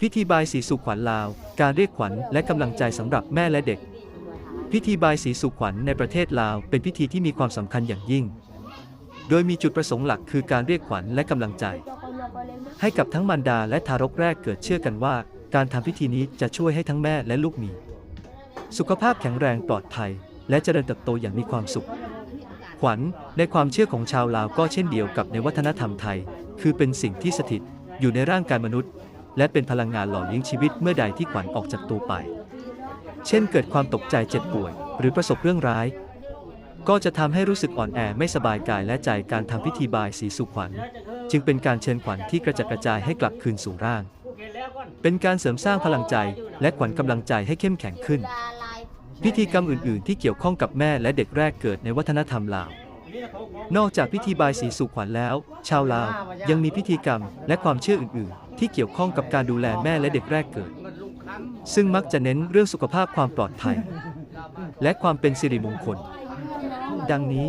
ພິທີບາຍສີສູ່ຂວັນລາວ, ການຮຽກຂວັນ ແລະ ກຳລັງໃຈສຳລັບແມ່ ແລະ ເດັກ. ພິທີບາຍສີສູ່ຂວັນໃນປະເທດລາວເປັນພິທີທີ່ມີຄວາມສຳຄັນຢ່າງຍິ່ງ, ໂດຍມີຈຸດປະສົງຫຼັກຄືການຮຽກຂວັນ ແລະ ກຳລັງໃຈໃຫ້ກັບທັງມານດາ ແລະ ທາລົກແລກເກີດ. ເຊື່ອກັນວ່າການທຳພິທີນີ້ຈະຊ່ວຍໃຫ້ທັງແມ່ ແລະ ລູກມີສຸຂະພາບແຂງແຮງ, ປອດໄພ ແລະ ຈະເລີນເຕີບໂຕຢ່າງມີຄວາມສຸກ. ຂວັນໃນຄວາມເຊື່ອຂອງຊາວລາວກໍເຊັ່ນດຽວກັບໃນວັດທະນະທຳໄທ ຄືເປັນສິ່ງທີ່ສະຖິດຢູ່ໃນຮ່າງກາຍມະນຸດ ແລະ ເປັນພະລັງງານຫຼໍ່ລ້ຽງຊີວິດ. ເມື່ອໃດທີ່ຂວັນອອກຈາກໂຕໄປ, ເຊັ່ນ ເກີດຄວາມຕົກໃຈ, ເຈັບປ່ວຍ ຫຼື ປະສົບເລື່ອງຮ້າຍ, ກໍຈະທຳໃຫ້ຮູ້ສຶກອ່ອນແອ, ໄມ່ສະບາຍກາຍ ແລະ ໃຈ. ການທຳພິທີບາຍສີສູ່ຂວັນຈຶ່ງເປັນການເຊີນຂວັນທີ່ກະຈັດກະຈາຍໃຫ້ກັບຄືນສູ່ຮ່າງ, ເປັນການເສີມສ້າງພະລັງໃຈ ແລະ ຂວັນກຳລັງໃຈໃຫ້ເຂັ້ມແຂງຂຶ້ນ. ພິທີກຳອື່ນໆທີ່ກ່ຽວຂ້ອງກັບແມ່ ແລະ ເດັກແລກເກີດໃນວັດທະນະທຳລາວ. ນອກຈາກພິທີບາຍສີສູ່ຂວັນແລ້ວ, ຊາວລາວຍັງມີພິທີກຳ ແລະ ຄວາມເຊື່ອອື່ນໆທີ່ກ່ຽວຂ້ອງກັບການດູແລແມ່ ແລະ ເດັກແລກເກີດ, ຊຶ່ງມັກຈະເນັ້ນເລື່ອງສຸຂະພາບ, ຄວາມປອດໄພ ແລະ ຄວາມເປັນສິລິມົງຄົນ. ດັ່ງນີ້,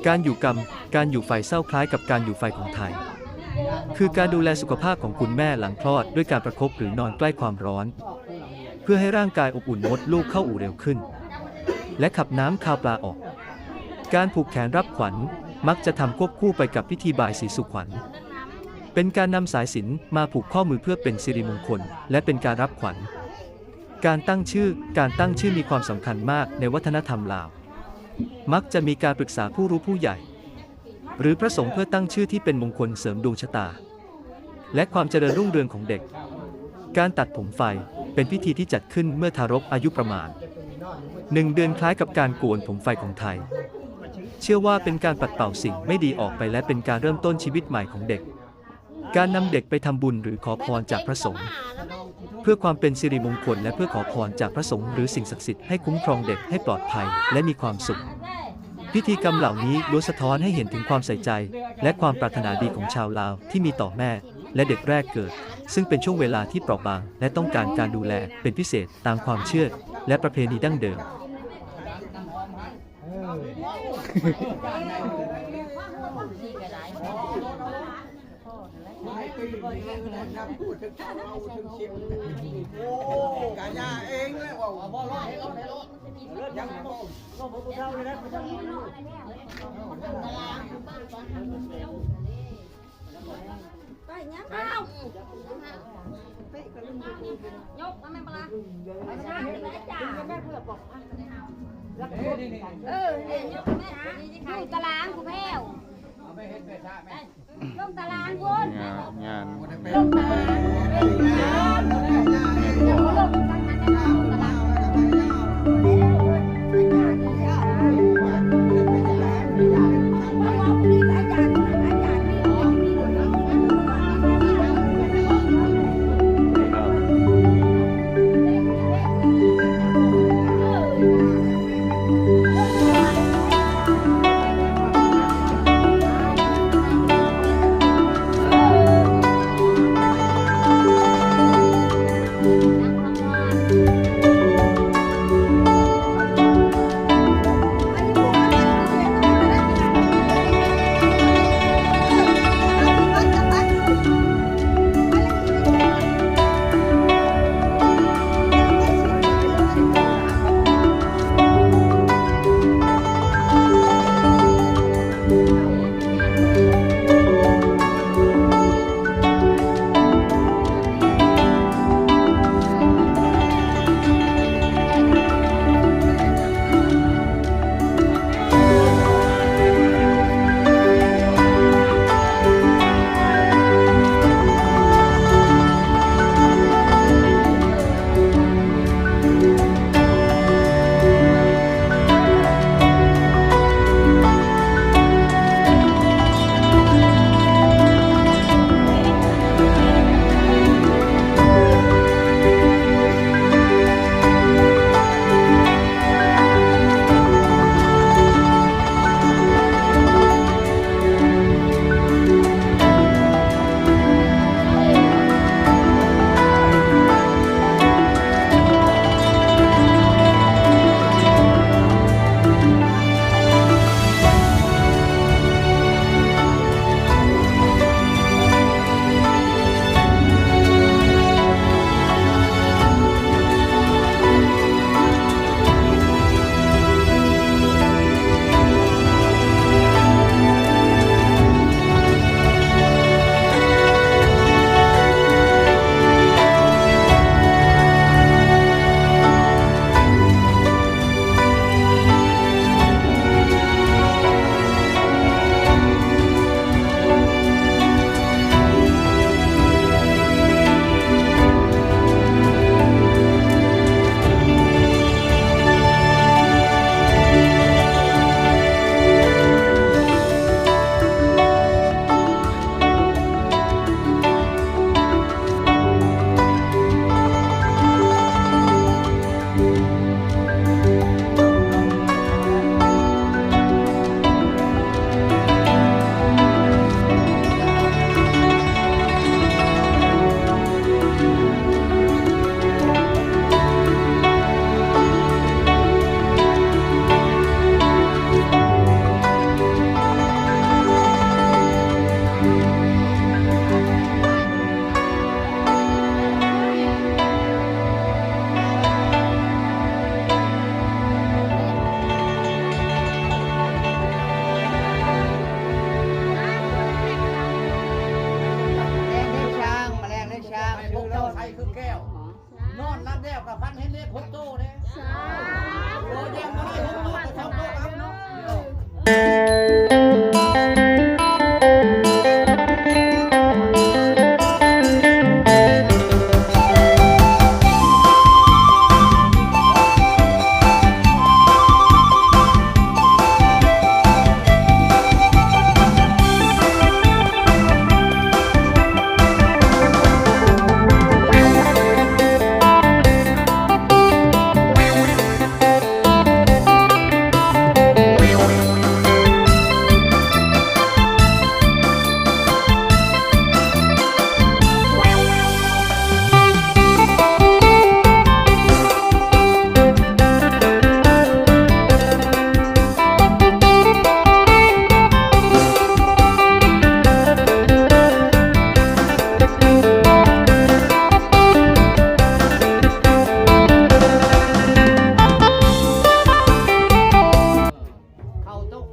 ການຢູ່ກຳ, ການຢູ່ໄຟເຊົາ ຄ້າຍກັບການຢູ່ໄຟຂອງໄທ, ຄືການດູແລສຸຂະພາບຂອງຄຸນແມ່ຫຼັງຄລອດດ້ວຍການປະຄົບ ຫຼື ນອນໃກ້ຄວາມຮ້ອນ ເພື່ອໃຫ້ຮ່າງກາຍອົບອຸ່ນ, ມົດລູກເຂົ້າອູ່ເລັວຂຶ້ນ ແລະ ຂັບນ້ຳຄາວປາອອກ. ການຜູກແຂນຮັບຂວັນມັກຈະທຳຄວບຄູ່ໄປກັບພິທີບາຍສີສູ່ຂວັນ, ເປັນການນຳສາຍສິນມາຜູກຂໍ້ມືເພື່ອເປັນສິລິມົງຄົນ ແລະ ເປັນການຮັບຂວັນ. ການຕັ້ງຊື່, ການຕັ້ງຊື່ມີຄວາມສຳຄັນມາກໃນວັດທະນະທຳລາວ. ມັກຈະມີການປຶກສາຜູ້ຮູ້ຜູ້ໃຫຍ່ ຫຼື ພະສົງ ເພື່ອຕັ້ງຊື່ທີ່ເປັນມົງຄົນເສີມດວງຊະຕາ ແລະ ຄວາມຈະເລີນຮຸ່ງເຮືອງຂອງເດັກ. ການຕັດຜົມໄຟເປັນພິທີທີ່ຈັດຂຶ້ນເມື່ອທາລົກອາຍຸປະມານໜຶ່ງເດືອນ, ຄ້າຍກັບການໂກນຜົມໄຟຂອງໄທ. ເຊື່ອວ່າເປັນການປັດເປົ່າສິ່ງໄມ່ດີອອກໄປ ແລະ ເປັນການເລີ່ມຕົ້ນຊີວິດໃໝ່ຂອງເດັກ. ການນຳເດັກໄປທຳບຸນ ຫຼື ຂໍພອນຈາກພະສົງ ເພື່ອຄວາມເປັນສິລິມົງຄົນ ແລະ ເພື່ອຂໍພອນຈາກພະສົງ ຫຼື ສິ່ງສັກສິດໃຫ້ຄຸ້ມຄອງເດັກໃຫ້ປອດໄພ ແລະ ມີຄວາມສຸກ. ພິທີກຳເຫຼົ່ານີ້ລ້ວນສະທ້ອນໃຫ້ເຫັນເຖິງຄວາມໃສ່ໃຈ ແລະ ຄວາມປາດຖະໜາດີຂອງຊາວລາວທີ່ມີຕໍ່ແມ່ ແລະ ເດັກແລກເກີດ, ຊຶ່ງເປັນຊ່ວງເວລາທີ່ເປາະບາງ ແລະ ຕ້ອງການການດູແລເປັນພິເສດຕາມຄວາມເຊື່ອ ແລະ ປະເພນີດັ້ງເດີມ. ຫຼາຍປີມາແລ້ວນະ ຜູ້ເຖົ້າເວົ້າເຖິງສິບ ກະຢ່າເອງແຫຼະເວົ້າ ຍັງບໍ່ ໄປຫຍັງເອົາ ຍົກມາແມ່ນບໍ່ລະ ໄປຊະ ເອີ ຍົກມາແມ່ ຢູ່ຕາລາງຜູ້ແພ້ວ ເອົາໄປເຮັດແມ່ຊະແມ່ ລົງຕາລາງພຸ້ນ ງານ ງານ ລົງຕາລາງ ແມ່ນບໍ່? ລົງທາງນັ້ນແຫຼະ ລົງຕາລາງ.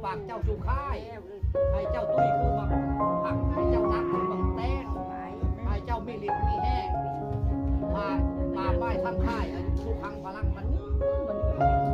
ປາກເຈົ້າສູ່ຄ້າຍ ໃຫ້ເຈົ້າຕຸ້ຍຄືບັກຜັກ ໃຫ້ເຈົ້າໜັກຄືບັກແຕນ ໃຫ້ເຈົ້າມີລິດມີແຮງ ມາ ມາໄປທາງຄ້າຍ ອາຍຸສຸຂັງພະລັງ ມັນຍືນ ມັນຍືນ.